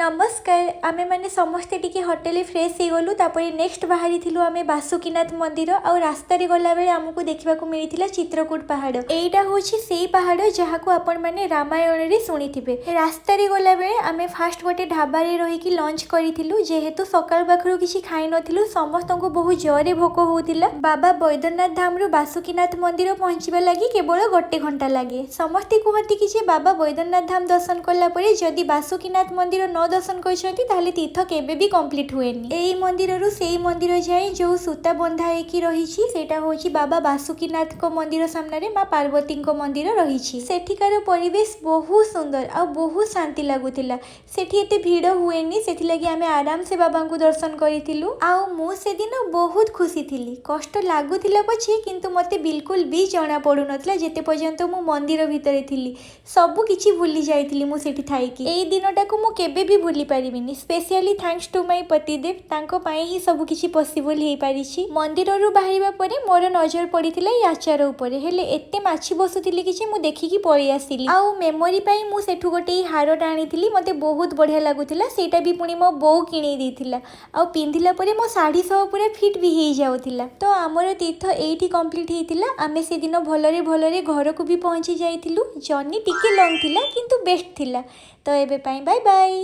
ନମସ୍କାର। ଆମେମାନେ ସମସ୍ତେ ଟିକେ ହୋଟେଲରେ ଫ୍ରେଶ୍ ହେଇଗଲୁ। ତାପରେ ନେକ୍ସଟ ବାହାରିଥିଲୁ ଆମେ ବାସୁକିନାଥ ମନ୍ଦିର। ଆଉ ରାସ୍ତାରେ ଗଲାବେଳେ ଆମକୁ ଦେଖିବାକୁ ମିଳିଥିଲା ଚିତ୍ରକୂଟ ପାହାଡ଼। ଏଇଟା ହେଉଛି ସେଇ ପାହାଡ଼, ଯାହାକୁ ଆପଣମାନେ ରାମାୟଣରେ ଶୁଣିଥିବେ। ରାସ୍ତାରେ ଗଲାବେଳେ ଆମେ ଫାଷ୍ଟ ଗୋଟେ ଢାବାରେ ରହିକି ଲଞ୍ଚ କରିଥିଲୁ। ଯେହେତୁ ସକାଳ ପାଖରୁ କିଛି ଖାଇନଥିଲୁ, ସମସ୍ତଙ୍କୁ ବହୁତ ଜୋରରେ ଭୋକ ହେଉଥିଲା। ବାବା ବୈଦ୍ୟନାଥ ଧାମରୁ ବାସୁକିନାଥ ମନ୍ଦିର ପହଞ୍ଚିବା ଲାଗି କେବଳ ଗୋଟେ ଘଣ୍ଟା ଲାଗେ। ସମସ୍ତେ କୁହନ୍ତି କି ଯେ ବାବା ବୈଦ୍ୟନାଥ ଧାମ ଦର୍ଶନ କଲା ପରେ ଯଦି ବାସୁକିନାଥ ମନ୍ଦିର ନ ଦର୍ଶନ କରିଛନ୍ତି, ତାହେଲେ ତୀର୍ଥ କେବେ ବି କମ୍ପ୍ଲିଟ୍ ହୁଏନି। ଏଇ ମନ୍ଦିରରୁ ସେଇ ମନ୍ଦିର ଯାଏଁ ଯେଉଁ ସୂତା ବନ୍ଧା ହେଇକି ରହିଛି, ସେଇଟା ହେଉଛି ବାବା ବାସୁକିନାଥଙ୍କ ମନ୍ଦିର ସାମ୍ନାରେ ମା ପାର୍ବତୀଙ୍କ ମନ୍ଦିର ରହିଛି। ସେଠିକାର ପରିବେଶ ବହୁତ ସୁନ୍ଦର ଆଉ ବହୁତ ଶାନ୍ତି ଲାଗୁଥିଲା। ସେଠି ଏତେ ଭିଡ଼ ହୁଏନି, ସେଥିଲାଗି ଆମେ ଆରାମସେ ବାବାଙ୍କୁ ଦର୍ଶନ କରିଥିଲୁ। ଆଉ ମୁଁ ସେଦିନ ବହୁତ ଖୁସି ଥିଲି। କଷ୍ଟ ଲାଗୁଥିଲା ପଛେ, କିନ୍ତୁ ମୋତେ ବିଲକୁଲ ବି ଜଣା ପଡ଼ୁନଥିଲା। ଯେତେ ପର୍ଯ୍ୟନ୍ତ ମୁଁ ମନ୍ଦିର ଭିତରେ ଥିଲି, ସବୁ କିଛି ଭୁଲି ଯାଇଥିଲି ମୁଁ ସେଠି ଥାଇକି। ଏଇ ଦିନଟାକୁ ମୁଁ କେବେ ବି ଭୁଲି ପାରିବିନି। ସ୍ପେସିଆଲି thanks to ମାଇ ପତିଦେବ। ତାଙ୍କ ପାଇଁ ହିଁ ସବୁ କିଛି ପସିବଲ୍ ହେଇପାରିଛି। ମନ୍ଦିରରୁ ବାହାରିବା ପରେ ମୋର ନଜର ପଡ଼ିଥିଲା ଏଇ ଆଚାର ଉପରେ। ହେଲେ ଏତେ ମାଛି ବସୁଥିଲେ କି ଯେ ମୁଁ ଦେଖିକି ପଳେଇ ଆସିଲି। ଆଉ ମେମୋରି ପାଇଁ ମୁଁ ସେଠୁ ଗୋଟେ ଏଇ ହାରଟା ଆଣିଥିଲି। ମୋତେ ବହୁତ ବଢ଼ିଆ ଲାଗୁଥିଲା। ସେଇଟା ବି ପୁଣି ମୋ ବୋଉ କିଣେଇ ଦେଇଥିଲା। ଆଉ ପିନ୍ଧିଲା ପରେ ମୋ ଶାଢ଼ୀ ସହ ପୁରା ଫିଟ୍ ବି ହେଇଯାଉଥିଲା। ତ ଆମର ତୀର୍ଥ ଏଇଠି କମ୍ପ୍ଲିଟ୍ ହେଇଥିଲା। ଆମେ ସେଦିନ ଭଲରେ ଭଲରେ ଘରକୁ ବି ପହଞ୍ଚି ଯାଇଥିଲୁ। ଜର୍ଣ୍ଣି ଟିକେ ଲଙ୍ଗ୍ ଥିଲା, କିନ୍ତୁ ବେଷ୍ଟ ଥିଲା। ତ ଏବେ ପାଇଁ ବାଏ ବାଏ।